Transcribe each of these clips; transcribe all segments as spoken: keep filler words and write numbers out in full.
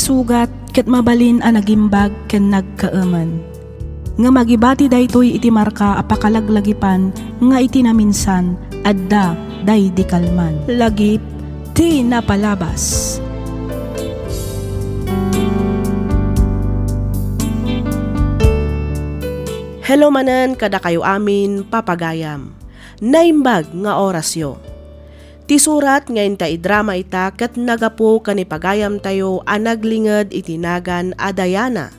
sugat ket mabalin a nagimbag ken nagkaemen. Ngem agibati daytoy iti marka a pakalaglagipan nga iti naminsan, adda daydi kalman. Lagip ti napalabas. Hello manen kadakayo amin, papagayam. Naimbag nga orasyo. Ti surat nga inta idrama ita ket nagapu ken ni pagayamtayo a naglinged iti nagan a Diana.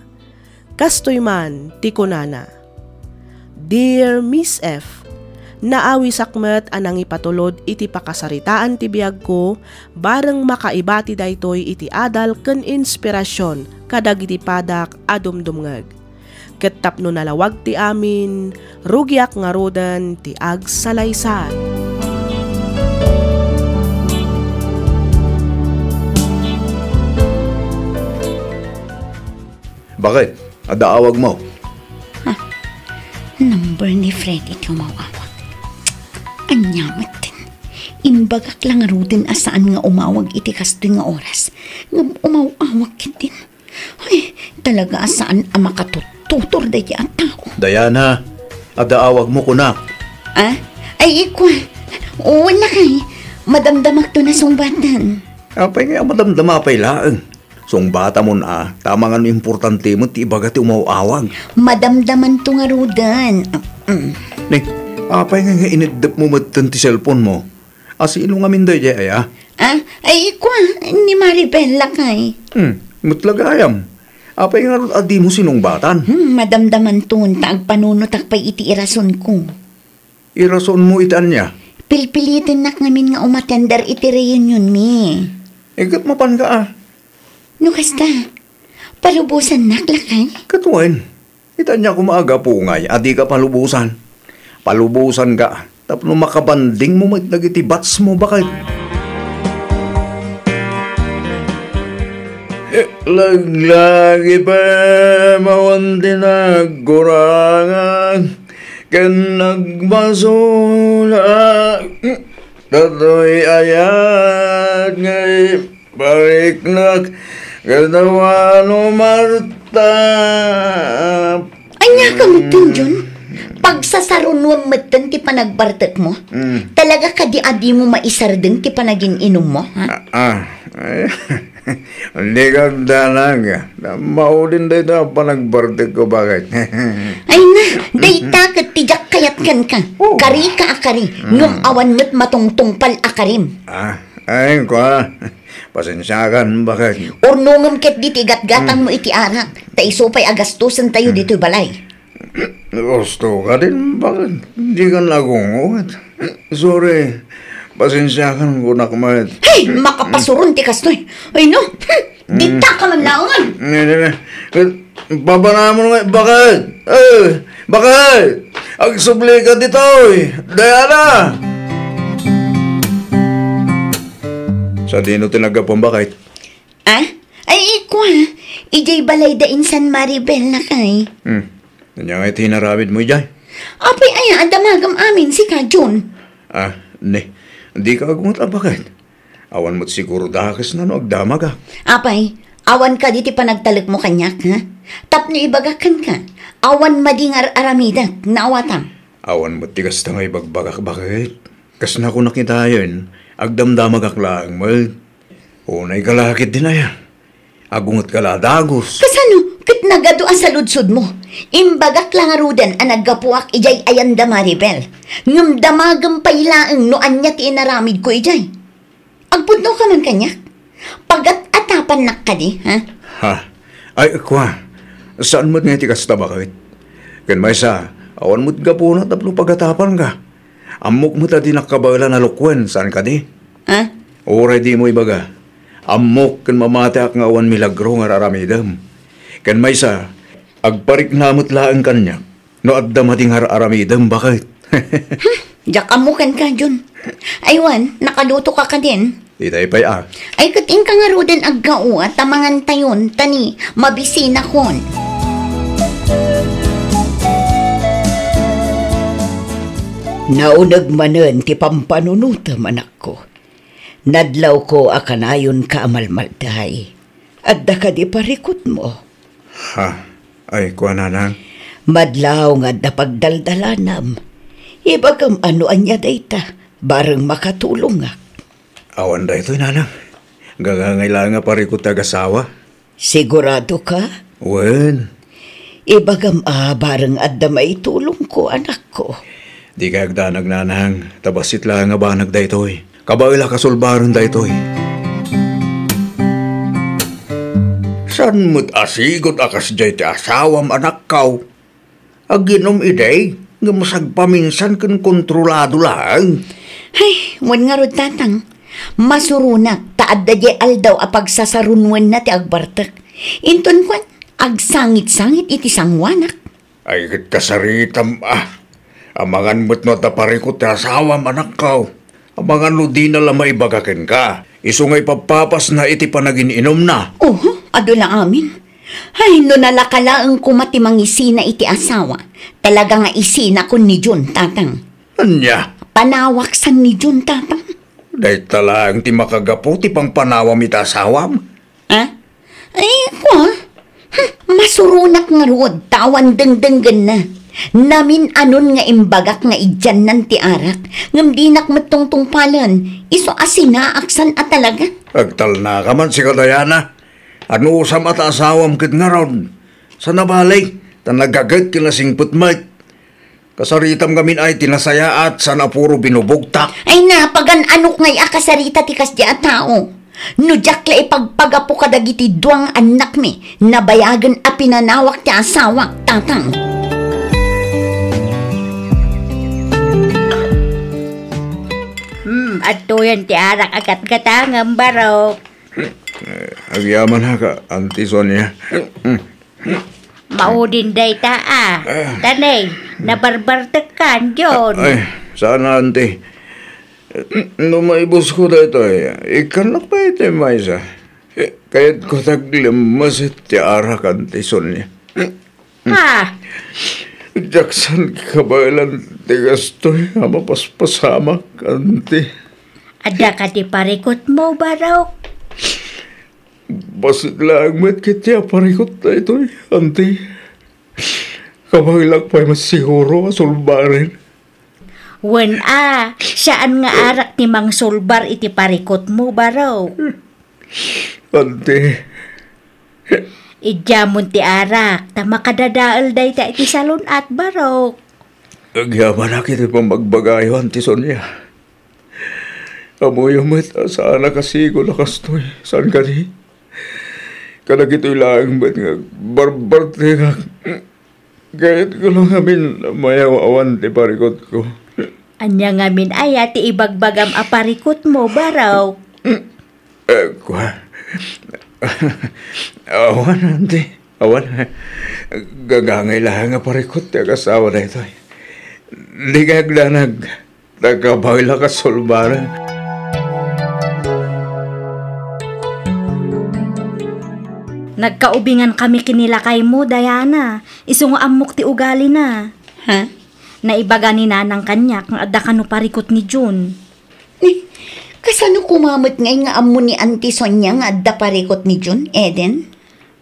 Kastoy man ti kunana, "Dear Miss F, naawisak met a nangipatulod iti pakasaritaan ti biagko, bareng makaibati daytoy iti adal ken inspirasyon kadagiti padak a dumdumngeg. Ket tapno nalawag ti amin, rugiak ngaruden ti agsalaysay." Bakit? Adda awagmo? Ha? Number ni Freddy ti umaw-awag. Ania metten? Imbagak la ngaruden a saan nga umawag iti kastoy nga oras. Ngem umaw-awag ketdin. Ay, talaga a saan a makatututor daydi a tao. Diana, adda awagmo kunak. Ah? Ay, ikwa. Wen lakay. Madamdamakto a sungbatan. Apay nga madamdama pay laeng? Sungbatamon a, ta amangan importante met ti ibaga ti umaw-awag. Madamdamanto ngaruden. Mm. Ni, apay nga, nga ineddepmo metten ti cellphone mo? A, sino ngamin daydiay aya? Ah, ay, ikwa, ni Maribel lakay. Hmm, met la gayam. Apay ngarud a dimo sinungbatan? Hmm, madamdamanton ta agpanunotak pay iti irasonko. Irasonmo iti ania? Pilpilitennak ngamin nga umatender iti reunionmi. Eh, ket mapanka a. No kasta, palubosannak lakay? Ket wen, ita ania koma a gapu ngay a dika palubosan? Palubosanka tapno makabandingmo met dagiti batchmo, baket. Laglagipem awan ti nagkurangak ken nagbasolak. Datoy ayat nga ipariknak kadawano Marta. Ania ka metten, Jun? Pagsasarunuam metten ti panagbartekmo? Mm. Talaga kadi a dimo maisardeng ti panagin-inummo, ha? Ah, ah. Ay, dika agdanag. Maudin dayta a panagbartekko, baket. Ay na, dayta ket ti diak kayat kenka. Oh. Karika a kari, ngem awan met matungtungpal a karim. Ah, ay, kua. Pasensiakan, baket. Urnongem ketdi ti igatgatangmo iti arak, ta isu pay a gastosentayo ditoy balay. Gusto ka din, baket? Dika nagunguet. Sorry. Pasensiakan kunak met. Hey, makapasuron ti kastoy. Ay, no? Hmm. Dita ka man laungan. Ne, ne, ne. Papanamon nga, baket? Eh, baket? Agsubli ka ditoy. Diana! Sadino ti naggapuan, baket? Ah? Ay, ikwa. Idiay balay da insan Maribel, lakay. Hmm. Ania nga iti inaramidmo idiay? Apay aya a damagem amin sika, Jun? Ah, ne. Dika agunget a baket. Awan met siguro dakesna no agdamagak. Apay, awan kadi ti panagtalekmo kaniak, ha? Tapno ibagak kenka, awan madi nga ar-aramidek, naawatam. Awan met ti kasta nga ibagbagak, baket. Kas nakunak itayen, agdamdamagak laeng met. Unay ka la ketdin aya. Agunget ka la a dagus. Kasano ket nagadu a saludsodmo? Imbagak la ngaruden a naggapuak idiay ayan da Maribel. Ngem damagem pay laeng no ania ti inaramidko idiay. Agpudno ka man kaniak? Pagat-atapannak kadi, ha? Ha? Ay, kua. Saan met nga iti kasta, baket? Ken maysa, awan met gapuna tapno pagatapanka. Ammok met a dinak kabaelan a lukuen, saan kadi? Ha? Uray dimo ibaga, ammok ken mamatiak nga awan milagro nga ar-aramidem. Ken maysa, agparikna met laeng kaniak no adda madi nga ar-aramidem, baket. Hmm, diak ammo kenka, Jun. Ay wen, nakaluto ka kadin? Itay pay a. Ay, ket inka ngaruden aggao a ta mangantayon, ta ni mabisinakon. Nauneg manen ti pampanunotem, anakko. Nadlawko a kanayonka a malmalday. Adda kadi parikutmo? Ha? Ay, kua, nanang. Madlaw nga adda pagdaldalanam. Ibagam no ania dayta, bareng makatulongak. Awan daytoy, nanang. Gagangay laeng a parikut ti agasawa. Sigurado ka? Wen. Ibagam a bareng adda maitulongko, anakko. Dika agdanag, nanang. Ta bassit laeng a banag daytoy. Kabaelak a sulbaren daytoy. Saan met a sigud a kasdiay ti asawam, anakko? Aginum idi, ngem sagpaminsan ken kontrolado laeng. Hay, wen ngarud, tatang. Masuronak ta adda diay aldaw a pagsasarunwenna ti agbartek. Inton kuan, agsangit-sangit iti sangoanak. Ay, ket kasaritam, a. Amangan met no adda parikut ti asawam, anakko. Amangan no dina la maibaga kenka. Isu nga ipappapasna iti panagin-inumna. Oho, adu la amin. Hay, no nalaka laeng koma ti mangisina iti asawa, talaga nga isinakon ni Jun, tatang. Ania? Panawaksan ni Jun, tatang. Dayta laeng ti makagapu ti pangpanawam iti asawam. Ha? Ay, kua? Hmm, masuronak ngarud, ta awan dengdenggenna. Namin-anon nga imbagak nga idiannan ti arak, ngem dinak met tungtungpalen, isu a sinaaksan a talaga. Agtalnaka man sika, Diana. Anusam a ta asawam ket ngarud. Saan a bale, ta nagaget ken nasingpet met. Kasaritam ngamin ay ti nasayaat, saan a puro binubugtak. Ay, napagan-anok ngay a kasarita ti kasdi a tao. No diak la ipagpagapu kadagiti dua nga annakmi, nabayagen a pinanawak ti asawak, tatang. Hmm, adtoyen ti arak a gatgatangem, barok. Eh, agyamanaka, Auntie Sonia. Maudin dayta, a. Ah. Tanay, nabarbartekkan, Jun. Ay, saan, Auntie. No maibusko daytoy, ikkannak pay ti maysa. Eh, kayatko ti aglemmes ti arak, Auntie Sonia. Ha? Diak saan kabaelan ti kastoy a mapaspasamak, Auntie. Adda kadi parikutmo, barok? Bassit laeng met ketdi a parikut daytoy, Auntie. Kabaelak pay met siguro a sulbaren. Wen a, saan nga arak ti mangsulbar iti parikutmo, barok? Auntie. Idiamon ti arak, ta makadadael dayta iti salun-at, barok. Agyamanak iti pammagbagayo, Auntie Sonia. Ammoyo met a saanak a sigud a kastoy, saan kadi? Kadagitoy laeng met nga barbartekak. Kayatko la ngamin a mayaw-awan ti parikutko. Ania ngamin aya ti ibagbagam a parikutmo, barok? Eh, kua. Awan, Auntie. Awan. Gagangay laeng a parikut ti agasawa daytoy. Dika agdanag. Nagkabaelak a sulbaren. Nagkaubingan kami ken ni lakaymo, Diana. Isu nga ammok ti ugalina. Ha? Naibaga ni Nanang kaniak nga adda kano parikut ni Jun. Eh, kasano koma met ngay nga ammo ni Auntie Sonia nga adda parikut ni Jun, Eden?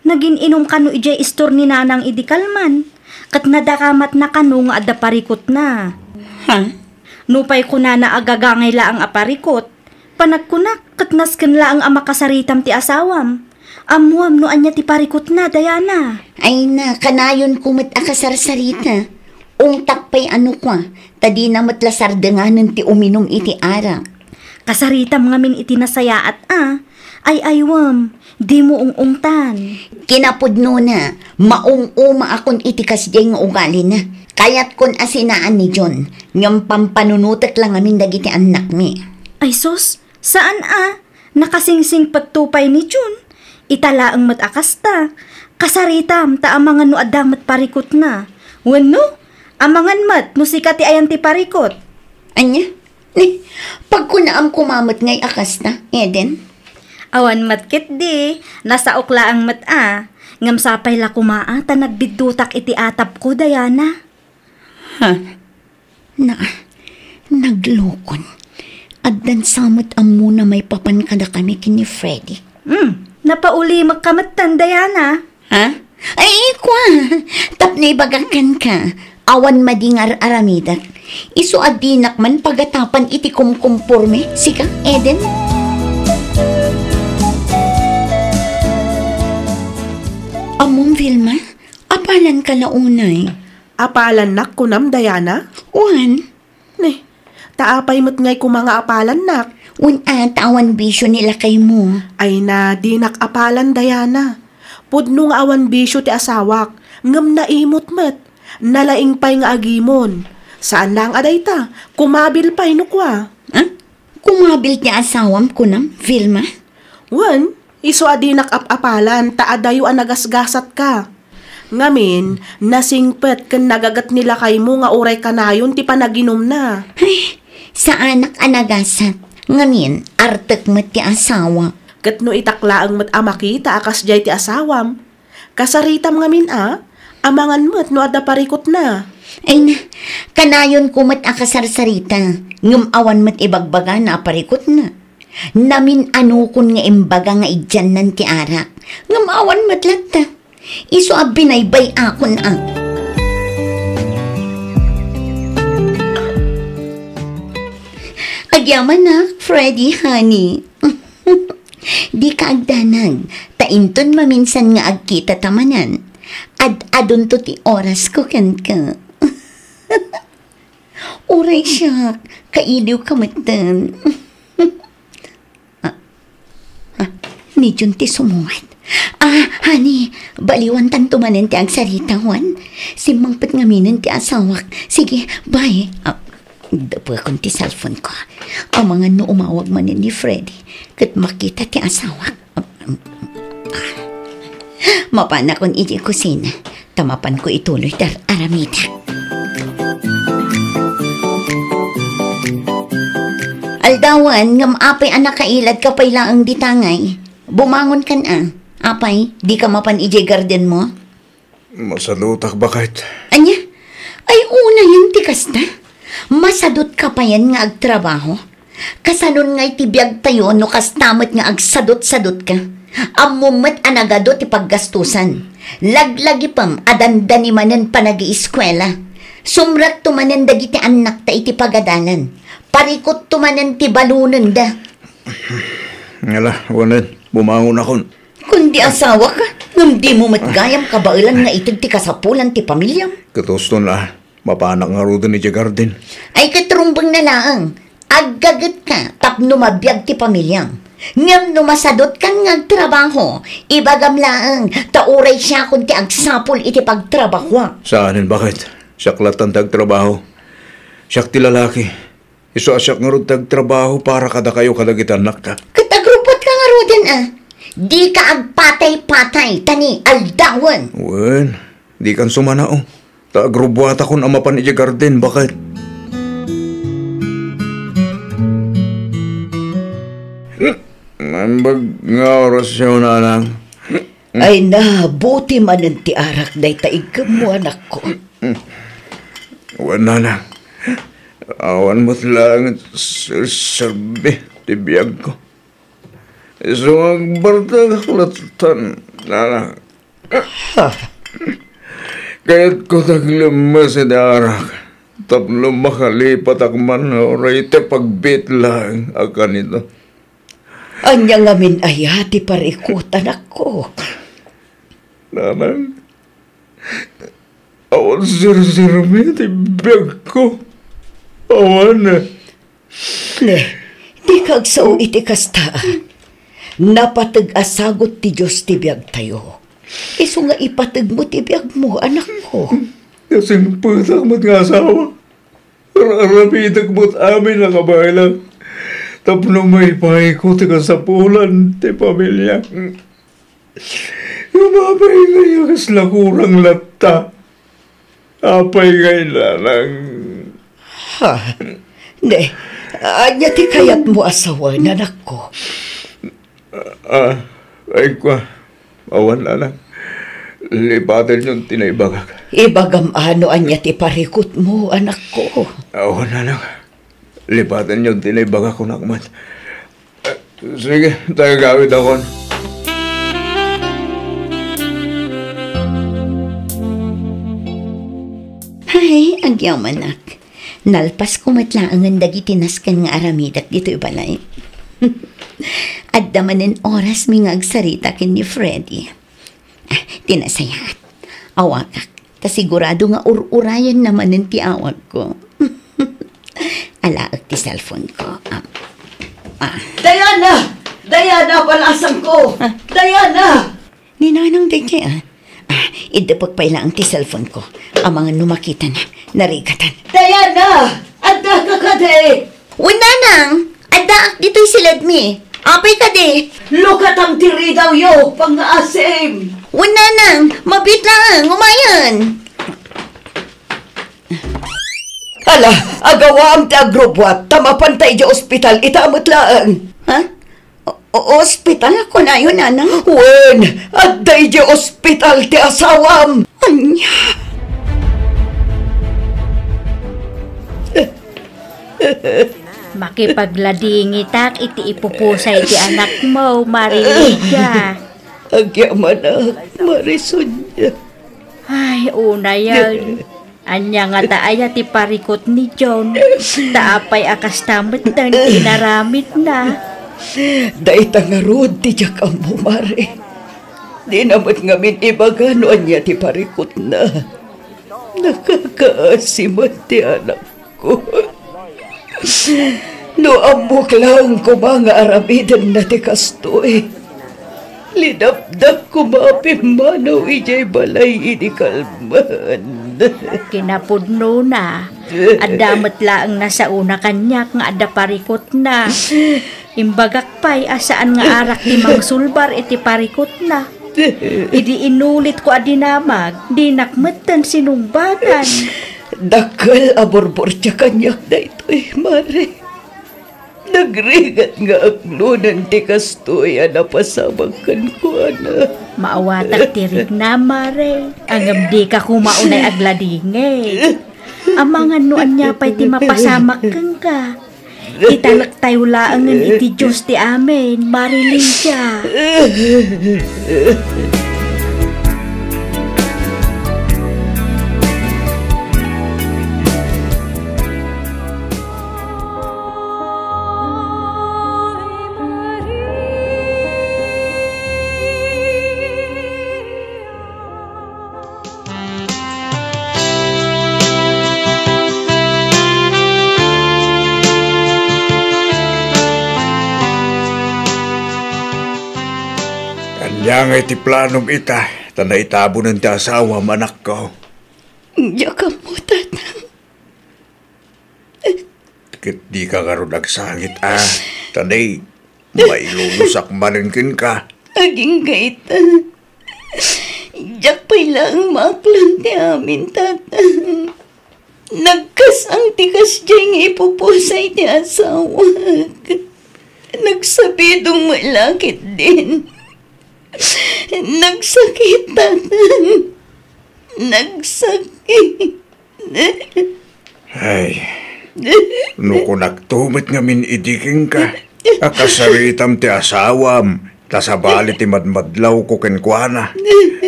Nagin-inum kano idiay istor ni Nanang idi kalman, ket nadakamatna kano nga adda parikutna. Ha? Nupay kunana a gagangay laeng a parikut, panagkunak ket nasken laeng a makasaritam ti asawam. Ammoam no ania ti parikutna, Diana. Ay na, kanayonko met a kasarsarita. Ungtak pay a no kua, ta dina met la sardenganen ti uminum iti arak. Kasaritam ngamin iti nasayaat a. Ay-aywem, dimo ung-ungtan. Kinapudnona, maum-umaakon iti kasdiay nga ugalina. Kayatkon a sinaan ni Jun, ngem pampanunotek la ngamin dagiti annakmi. Ay sus, saan a? Nakasingsingpetto pay ni Jun. Ita laeng met a kasta. Kasaritam ta amangan no adda met parikutna. Wenno, amangan met no sika ti ayan ti parikut. Ania? Ni, pagkunaam koma met ngay a kasta, Eden? Awan met ketdi, nasaok laeng met a. Ngem sapay la koma a ta nagbiddutak iti atapko, Diana. Ha? Na, naglukon. Addan sa met ammona maipapan kadakami ken ni Freddy. Hmm, Napaulimekka metten, Diana. Ha? Ay, kua, tapno ibagak kenka, awan madi nga ar-aramidek. Isu a dinak man pagatapan iti kumkumporme, sika, Eden. Ammom, Vilma, apalanka la unay. Apalannak, kunam, Diana? Wen. Ne, ta apay met ngay koma nga apalannak? Wen a, ta awan bisio ni lakaymo. Ay na, dinak apalan, Diana. Pudno nga awan bisio ti asawak, ngem naimot met. Nalaing pay nga agimon. Saan laeng a dayta, kumabil pay no kua. Ah? Kumabil ti asawam, kunam, Vilma? Wen, isu a dinak ap-apalan ta adayo a nagasgasatka. Ngamin, nasingpet ken nagaget ni lakaymo nga uray kanayon ti panaginumna. Ay, saanak a nagasat. Ngamin, artek met ti asawa. Ket no itak laeng met a makita a kasdiay ti asawam, kasaritam ngamin a, amangan met no adda parikutna. Ay na, kanayonko met a kasarsarita, ngem awan met ibagbagana a parikutna. Namin-anokon nga imbaga nga idiannan ti arak, ngem awan met latta. Isu a binaybay-akon a. Agyamanak, Freddy, honey. Dika agdanag, ta inton maminsan nga agkitata manen, ad-adunto ti orasko kenka. Uray siak, kailiwka metten. Ah, ah, ni Jun ti sumungad. Ah, honey, baliwantanto manen ti agsarita, wen? Simmangpet ngaminen ti asawak. Sige, bye. Ah, dapekon ti cellphone ko. Amangan no umawag manen ni Freddy, ket makita ti asawak. Mapanakon idiay kusina, ta mapanko ituloy ti ar-aramidek. Aldawen, ngem apay a nakailadka pay laeng dita ngay? Bumangonkan a. Apay, dika mapan idiay gardenmo? Masadutak, baket. Ania? Ay, unayen ti kasta. Masadutka payen nga agtrabaho. Kasanon ngay ti biagtayo no kasta met nga agsadutsadutka? Ammom met a nagadu ti paggastusan. Laglagipem a dandani manen panagieskuela. Sumrekto manen dagiti annakta iti pagadalan. Parikutto manen ti balonenda. Ngala, wanen, bumangonakon. Kundi asawaka, ngem dimo met gayam kabaelan nga ited ti kasapulan ti pamiliam. Ket uston la, mapanak ngaruden idiay garden. Ay, ket rumbengna laeng. Aggagetka tapno mabiag ti pamiliam. Ngem no masadutkan nga agtrabaho, ibagam laeng, ta uray siakon ti agsapul iti pagtrabahoak. Saanen, baket? Siak lattan ti agtrabaho. Siak ti lalaki. Isu a siak ngarud ti agtrabaho para kadakayo kadagiti annakta. Ket agrubbuatka ngaruden a. Dika agpatay-patay ta ni aldawen. Wen, dikan sumanao. Ta agrubbuatakon a mapan idiay garden, baket. Naimbag nga orasyo, nanang. Ay na, buti manen ti arak dayta iggemmo, anakko. Wen, nanang. Awan met laeng serserbi ti biagko. Isu nga agbartegak lattan, nanang. Ha? Kayatko ti aglemmes iti arak tapno makalipatak man uray ti pagbiit laeng a kanito. Ania ngamin aya ti parikut, anakko? Nanang, awan serserbi ti biagko. Awan. Ne, dika agsao iti kasta. Napateg a sagut ti Dios ti biagtayo. Isu nga ipategmo ti biagmo, anakko. Nasingpetak met nga asawa. Ar-aramidek met amin a kabaelan tapno maipayko ti kasapulan ti pamiliak. Ngem apay ngay a kasla kurang latta? Apay ngay, nanang? Ha? Ne, ania ti kayatmo a sawen, anakko? Ah, ay, kua. Awan, nanang. Lipatenyon ti naibagak. Ibagam a no ania ti parikutmo, anakko. Awan, nanang. Lipatenyon ti naibagak, kunak met. Sige, ta agawidakon. Ay, agyamanak. Nalpasko met laengen dagiti nasken nga aramidek ditoy balay. Adda manen orasmi nga agsarita ken ni Freddy. Ah, ti nasayaat. Awagak. Ta sigurado nga ur-urayenna manen ti awagko. Alaek ti cellphone ko. Ah. Ah. Diana! Diana, balasangko! Ah. Diana! Ni Nanang daydiay, ah. Ah, iddepek pay laeng ti cellphone ko. Amangan no makitana, narigatan. Diana! Addaka kadi? Wen, Nanang, addaak ditoy siledmi. Apay kadi? Lukatam ti ridawyo, pangngaasim. Wen, Nanang, mabiit laeng, umayen. Ala, agawaam ti agrubbuat, ta mapanta idiay ospital, ita met laeng. Ha? O-, o-, ospital, kunayo, Nanang? Wen, adda idiay ospital ti asawam. Ania? Makipagladingitak iti ipupusay ti anakmo, Marie Lydia. Agyamanak, Marie Sonia. Ay, unayen. Ania ngata aya ti parikut ni John? Ta apay a kasta metten ti inaramidna? Dayta ngarud ti diak ammo, Mare. Dina met ngamin ibaga no ania ti parikutna. Nakakaasi met ti anakko. No ammok laeng koma nga aramidenna ti kastoy, linapdak koma a pimmanaw idiay balay idi kalman. Kinapudnona, adda met laeng nasaona kaniak nga adda parikutna. Imbagak pay a saan nga arak ti mangsulbar iti parikutna. Idi inulitko a dinamag, dinak metten sinungbagan. Dakkel a burburtia kaniak daytoy, Mare. Nagrigat nga aklonen ti kastoy a napasamak kenkuana. Maawatak ti riknam, Mare. Ngem dika koma unay agladingit. Amangan no ania pay ti mapasamak kenka. Italektayo laengen iti Dios ti amin, Mare Lydia. Ania ngay ti planom ita, ta naitabonen ti asawam, anakko? Diak ammo, Tatang. Ket dika ngarud agsangit, a? Ta di, mailulusak manen kenka. Agingga ita. Diak pay laeng maaklon ti amin, Tatang. Nagkas-ang ti kasdiay nga ipupusay ti asawak. Nagsabidong met la ketdin. Nagsakit, Tatang. Nagsakit. Ay, no kunakto met ngamin idi kenka a kasaritam ti asawam, ta sabali ti madmadlawko kenkuana,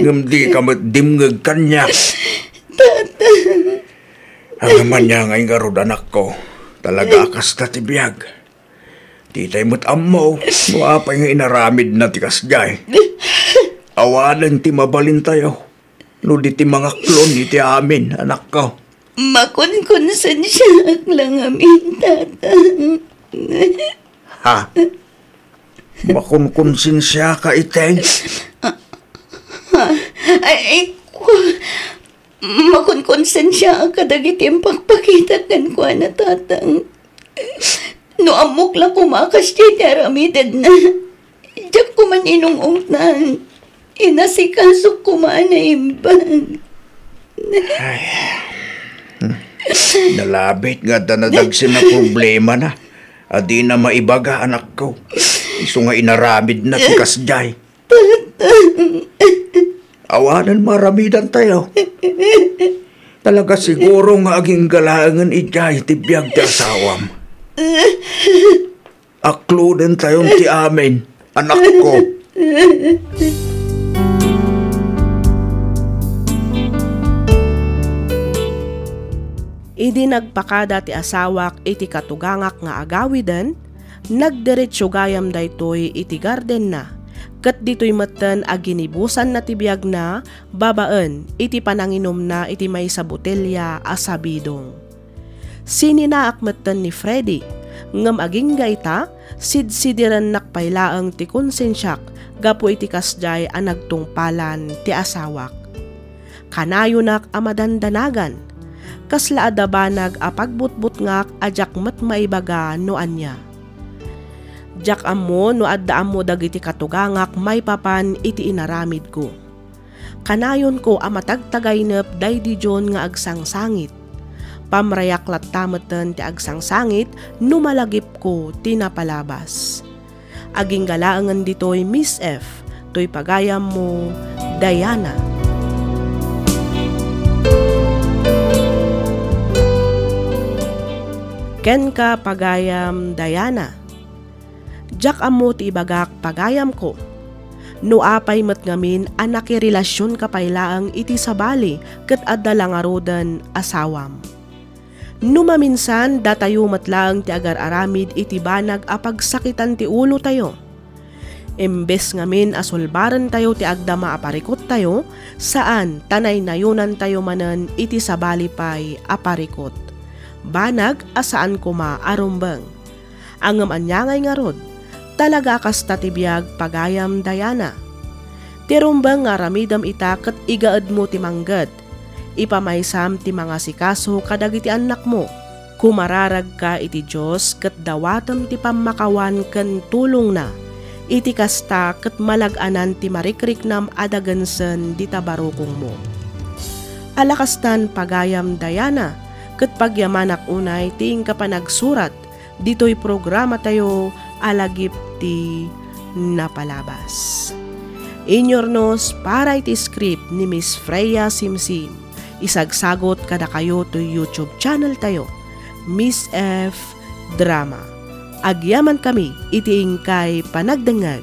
ngem dika met dimngeg kaniak. Tata. Ngem ania ngay ngarud, anakko, talaga a kasta ti biag. Ditay met ammo no apay nga inaramidna ti kasdiay. Awanen ti mabalintayo no di ti mangaklon iti amin, anakko. Makonkonsensiaak la ngamin, Tatang. Ha? Makonkonsensiaka iti? Ah, ah, ay, ay, ku-, makonkonsensiaak kadagiti impakpakitak kenkuana, Tatang. No ammok la koma a kasdiay ti aramidna, diak koma inung-ungtan. Inasikasok koma a naimbag. Ay. Nalabit nga adda nadagsen a problemana a dina maibaga, anakko. Isu nga inaramidna ti kasdiay. Awanen maaramidantayo. Talaga siguro nga agingga laengen idiay ti biag ti asawam. Aklodentayon ti amin, anakko. Idi nagpakada ti asawak iti katugangak nga agawiden, nagdiretsio gayam daytoy iti gardenna, ket ditoy metten a ginibusanna ti biagna babaen iti pananginumna iti maysa botelia a sabidong. Sininaak metten ni Freddy, ngem agingga ita, sidsidirennak pay laeng ti konsensiak gapu iti kasdiay a nagtungpalan ti asawak. Kanayonak a madandanagan. Kasla adda banag a pagbutbutngak a diak met maibaga no ania. Diak ammo no adda ammo dagiti katugangak maipapan iti inaramidko. Kanayonko a matagtagaynep daydi John nga agsangsangit. Pamrayak latta metten ti agsangsangit no malagipko ti napalabas. Agingga laengen ditoy, Miss F, toy pagayammo, Diana. Kenka, pagayam Diana. Diak ammo ti ibagak, pagayamko. No apay met ngamin a nakirelasionka pay laeng iti sabali ket adda la ngaruden asawam. No maminsan, datayo met laeng ti agar-aramid iti banag a pagsakitan ti ulotayo. Imbes ngamin a sulbarentayo ti agdama a parikottayo, saan ta naynayonantayo manen iti sabali pay a parikot. Banag a saan koma a rumbeng. Ngem ania ngay ngarud? Talaga a kasta ti biag, pagayam Diana. Ti rumbeng nga aramidem ita ket igaedmo ti mangged. Ipamaysam ti mangasikaso kadagiti annakmo. Kumararagka iti Dios ket dawatem ti pammakawan ken tulongna. Iti kasta ket malag-anan ti marikriknam a dagensen dita barukongmo. Ala kastan, pagayam Diana, ket pagyamanak unay ti inka panagsurat ditoy programatayo a Lagip ti Napalabas. Inyurnos para iti script ni Miss Freya Simsim. Isagsagot kadakayo toy YouTube channel tayo, Miss F Drama. Agyamankami iti inkay panagdengngeg.